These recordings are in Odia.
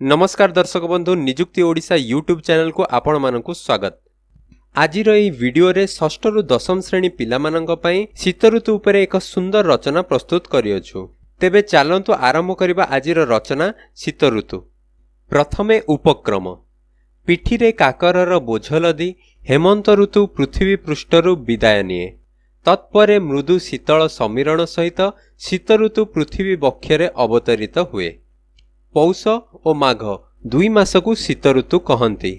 ନମସ୍କାର ଦର୍ଶକ ବନ୍ଧୁ, ନିଯୁକ୍ତି ଓଡ଼ିଶା ୟୁଟ୍ୟୁବ୍ ଚ୍ୟାନେଲକୁ ଆପଣମାନଙ୍କୁ ସ୍ୱାଗତ। ଆଜିର ଏହି ଭିଡ଼ିଓରେ ଷଷ୍ଠରୁ ଦଶମ ଶ୍ରେଣୀ ପିଲାମାନଙ୍କ ପାଇଁ ଶୀତ ଋତୁ ଉପରେ ଏକ ସୁନ୍ଦର ରଚନା ପ୍ରସ୍ତୁତ କରିଅଛୁ। ତେବେ ଚାଲନ୍ତୁ ଆରମ୍ଭ କରିବା ଆଜିର ରଚନା ଶୀତ ଋତୁ। ପ୍ରଥମେ ଉପକ୍ରମ। ପିଠିରେ କାକରର ବୋଝ ଲଦି ହେମନ୍ତ ଋତୁ ପୃଥିବୀ ପୃଷ୍ଠରୁ ବିଦାୟ ନିଏ। ତତ୍ପରେ ମୃଦୁ ଶୀତଳ ସମୀରଣ ସହିତ ଶୀତ ଋତୁ ପୃଥିବୀ ବକ୍ଷରେ ଅବତରିତ ହୁଏ। ପୌଷ ଓ ମାଘ 2 ମାସକୁ ଶୀତ ଋତୁ କହନ୍ତି।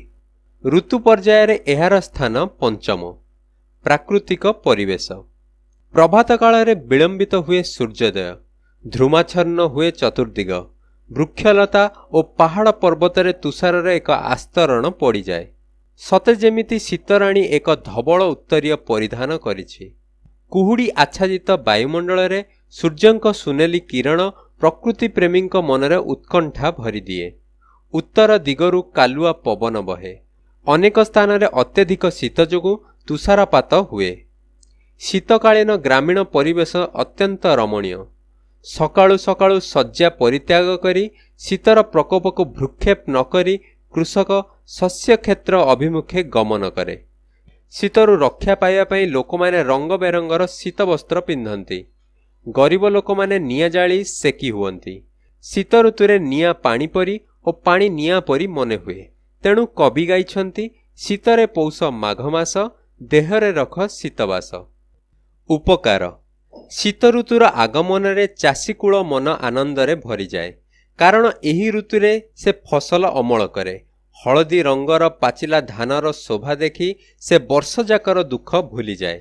ଋତୁ ପର୍ଯ୍ୟାୟରେ ଏହାର ସ୍ଥାନ ପଞ୍ଚମ। ପ୍ରାକୃତିକ ପରିବେଶ। ପ୍ରଭାତ କାଳରେ ବିଳମ୍ବିତ ହୁଏ ସୂର୍ଯ୍ୟୋଦୟ। ଧୂମାଚ୍ଛନ୍ନ ହୁଏ ଚତୁର୍ଦିଗ। ବୃକ୍ଷଲତା ଓ ପାହାଡ଼ ପର୍ବତରେ ତୁଷାରର ଏକ ଆସ୍ତରଣ ପଡ଼ିଯାଏ। ସତେ ଯେମିତି ଶୀତରାଣୀ ଏକ ଧବଳ ଉତ୍ତରୀୟ ପରିଧାନ କରିଛି। କୁହୁଡ଼ି ଆଚ୍ଛାଦିତ ବାୟୁମଣ୍ଡଳରେ ସୂର୍ଯ୍ୟଙ୍କ ସୁନେଲି କିରଣ ପ୍ରକୃତି ପ୍ରେମୀଙ୍କ ମନରେ ଉତ୍କଣ୍ଠା ଭରିଦିଏ। ଉତ୍ତର ଦିଗରୁ କାଲୁଆ ପବନ ବହେ। ଅନେକ ସ୍ଥାନରେ ଅତ୍ୟଧିକ ଶୀତ ଯୋଗୁଁ ତୁଷାରପାତ ହୁଏ। ଶୀତକାଳୀନ ଗ୍ରାମୀଣ ପରିବେଶ ଅତ୍ୟନ୍ତ ରମଣୀୟ। ସକାଳୁ ସକାଳୁ ଶଯ୍ୟା ପରିତ୍ୟାଗ କରି, ଶୀତର ପ୍ରକୋପକୁ ଭ୍ରୂକ୍ଷେପ ନକରି କୃଷକ ଶସ୍ୟକ୍ଷେତ୍ର ଅଭିମୁଖେ ଗମନ କରେ। ଶୀତରୁ ରକ୍ଷା ପାଇବା ପାଇଁ ଲୋକମାନେ ରଙ୍ଗ ବେରଙ୍ଗର ଶୀତବସ୍ତ୍ର ପିନ୍ଧନ୍ତି। ଗରିବ ଲୋକମାନେ ନିଆଁ ଜାଳି ସେକି ହୁଅନ୍ତି। ଶୀତ ଋତୁରେ ନିଆଁ ପାଣି ପରି ଓ ପାଣି ନିଆଁ ପରି ମନେ ହୁଏ। ତେଣୁ କବି ଗାଇଛନ୍ତି, "ଶୀତରେ ପୌଷ ମାଘ ମାସ, ଦେହରେ ରଖ ଶୀତବାସ"। ଉପକାର। ଶୀତ ଋତୁର ଆଗମନରେ ଚାଷୀକୁଳ ମନ ଆନନ୍ଦରେ ଭରିଯାଏ। କାରଣ ଏହି ଋତୁରେ ସେ ଫସଲ ଅମଳ କରେ। ହଳଦୀ ରଙ୍ଗର ପାଚିଲା ଧାନର ଶୋଭା ଦେଖି ସେ ବର୍ଷଯାକର ଦୁଃଖ ଭୁଲିଯାଏ।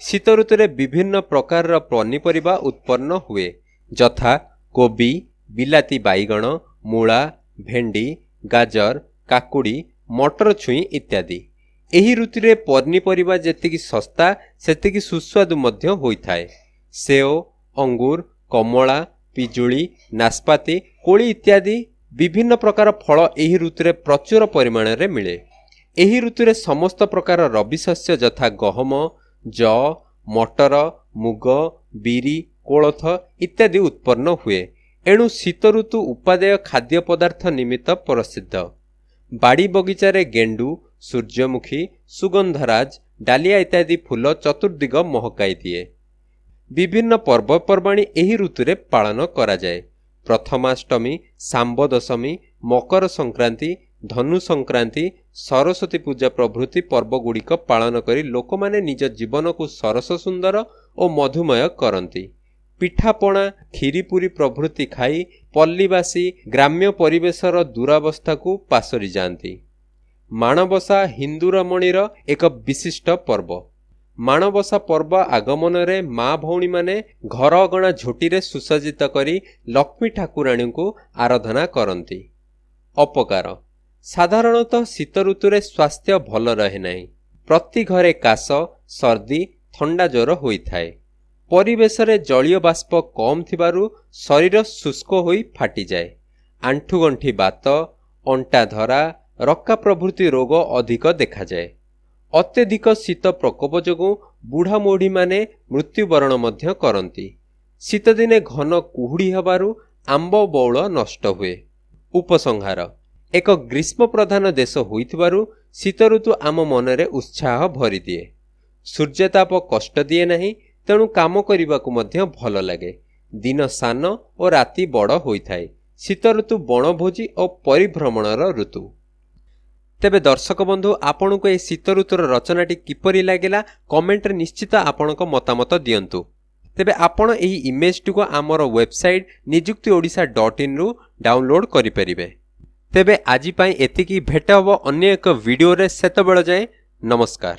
ଶୀତ ଋତୁରେ ବିଭିନ୍ନ ପ୍ରକାରର ପନିପରିବା ଉତ୍ପନ୍ନ ହୁଏ, ଯଥା କୋବି, ବିଲାତି ବାଇଗଣ, ମୂଳା, ଭେଣ୍ଡି, ଗାଜର, କାକୁଡ଼ି, ମଟର ଛୁଇଁ ଇତ୍ୟାଦି। ଏହି ଋତୁରେ ପନିପରିବା ଯେତିକି ଶସ୍ତା, ସେତିକି ସୁସ୍ୱାଦୁ ମଧ୍ୟ ହୋଇଥାଏ। ସେଓ, ଅଙ୍ଗୁର, କମଳା, ପିଜୁଳି, ନାସପାତି, କୋଳି ଇତ୍ୟାଦି ବିଭିନ୍ନ ପ୍ରକାର ଫଳ ଏହି ଋତୁରେ ପ୍ରଚୁର ପରିମାଣରେ ମିଳେ। ଏହି ଋତୁରେ ସମସ୍ତ ପ୍ରକାର ରବି ଶସ୍ୟ ଯଥା ଗହମ, ଯଅ, ମଟର, ମୁଗ, ବିରି, କୋଳଥ ଇତ୍ୟାଦି ଉତ୍ପନ୍ନ ହୁଏ। ଏଣୁ ଶୀତ ଋତୁ ଉପାଦେୟ ଖାଦ୍ୟ ପଦାର୍ଥ ନିମିତ୍ତ ପ୍ରସିଦ୍ଧ। ବାଡ଼ି ବଗିଚାରେ ଗେଣ୍ଡୁ, ସୂର୍ଯ୍ୟମୁଖୀ, ସୁଗନ୍ଧରାଜ, ଡାଲିଆ ଇତ୍ୟାଦି ଫୁଲ ଚତୁର୍ଦିଗ ମହକାଇ ଦିଏ। ବିଭିନ୍ନ ପର୍ବପର୍ବାଣି ଏହି ଋତୁରେ ପାଳନ କରାଯାଏ। ପ୍ରଥମାଷ୍ଟମୀ, ଶାମ୍ବ ଦଶମୀ, ମକର ସଂକ୍ରାନ୍ତି, ଧନୁ ସଂକ୍ରାନ୍ତି, ସରସ୍ୱତୀ ପୂଜା ପ୍ରଭୃତି ପର୍ବଗୁଡ଼ିକ ପାଳନ କରି ଲୋକମାନେ ନିଜ ଜୀବନକୁ ସରସ, ସୁନ୍ଦର ଓ ମଧୁମୟ କରନ୍ତି। ପିଠାପଣା, କ୍ଷୀରି, ପୁରୀ ପ୍ରଭୃତି ଖାଇ ପଲ୍ଲୀବାସୀ ଗ୍ରାମ୍ୟ ପରିବେଶର ଦୁରାବସ୍ଥାକୁ ପାସୋରି ଯାଆନ୍ତି। ମାଣବସା ହିନ୍ଦୁ ରମଣୀର ଏକ ବିଶିଷ୍ଟ ପର୍ବ। ମାଣବସା ପର୍ବ ଆଗମନରେ ମା ଭଉଣୀମାନେ ଘର ଅଗଣା ଝୋଟିରେ ସୁସଜ୍ଜିତ କରି ଲକ୍ଷ୍ମୀ ଠାକୁରାଣୀଙ୍କୁ ଆରାଧନା କରନ୍ତି। ଅପକାର। ସାଧାରଣତଃ ଶୀତ ଋତୁରେ ସ୍ୱାସ୍ଥ୍ୟ ଭଲ ରହେ ନାହିଁ। ପ୍ରତି ଘରେ କାଶ, ସର୍ଦ୍ଦି, ଥଣ୍ଡା, ଜ୍ୱର ହୋଇଥାଏ। ପରିବେଶରେ ଜଳୀୟ ବାଷ୍ପ କମ୍ ଥିବାରୁ ଶରୀର ଶୁଷ୍କ ହୋଇ ଫାଟିଯାଏ। ଆଣ୍ଠୁଗଣ୍ଠି ବାତ, ଅଣ୍ଟା ଧରା, ରକା ପ୍ରଭୃତି ରୋଗ ଅଧିକ ଦେଖାଯାଏ। ଅତ୍ୟଧିକ ଶୀତ ପ୍ରକୋପ ଯୋଗୁଁ ବୁଢ଼ାବୁଢ଼ୀମାନେ ମୃତ୍ୟୁବରଣ ମଧ୍ୟ କରନ୍ତି। ଶୀତଦିନେ ଘନ କୁହୁଡ଼ି ହେବାରୁ ଆମ୍ବ ବଉଳ ନଷ୍ଟ ହୁଏ। ଉପସଂହାର। ଏକ ଗ୍ରୀଷ୍ମ ପ୍ରଧାନ ଦେଶ ହୋଇଥିବାରୁ ଶୀତ ଋତୁ ଆମ ମନରେ ଉତ୍ସାହ ଭରିଦିଏ। ସୂର୍ଯ୍ୟତାପ କଷ୍ଟ ଦିଏ ନାହିଁ, ତେଣୁ କାମ କରିବାକୁ ମଧ୍ୟ ଭଲ ଲାଗେ। ଦିନ ସାନ ଓ ରାତି ବଡ଼ ହୋଇଥାଏ। ଶୀତ ଋତୁ ବଣଭୋଜି ଓ ପରିଭ୍ରମଣର ଋତୁ। ତେବେ ଦର୍ଶକ ବନ୍ଧୁ, ଆପଣଙ୍କୁ ଏହି ଶୀତ ଋତୁର ରଚନାଟି କିପରି ଲାଗିଲା, କମେଣ୍ଟରେ ନିଶ୍ଚିତ ଆପଣଙ୍କ ମତାମତ ଦିଅନ୍ତୁ। ତେବେ ଆପଣ ଏହି ଇମେଜଟିକୁ ଆମର ୱେବସାଇଟ୍ ନିଯୁକ୍ତି ଓଡ଼ିଶା.ଇନ୍ରୁ ଡାଉନଲୋଡ୍ କରିପାରିବେ। ତେବେ ଆଜି ପାଇଁ ଏତିକି। ଭେଟ ହେବ ଅନ୍ୟ ଏକ ଭିଡ଼ିଓରେ। ସେତେବେଳ ଯାଏଁ ନମସ୍କାର।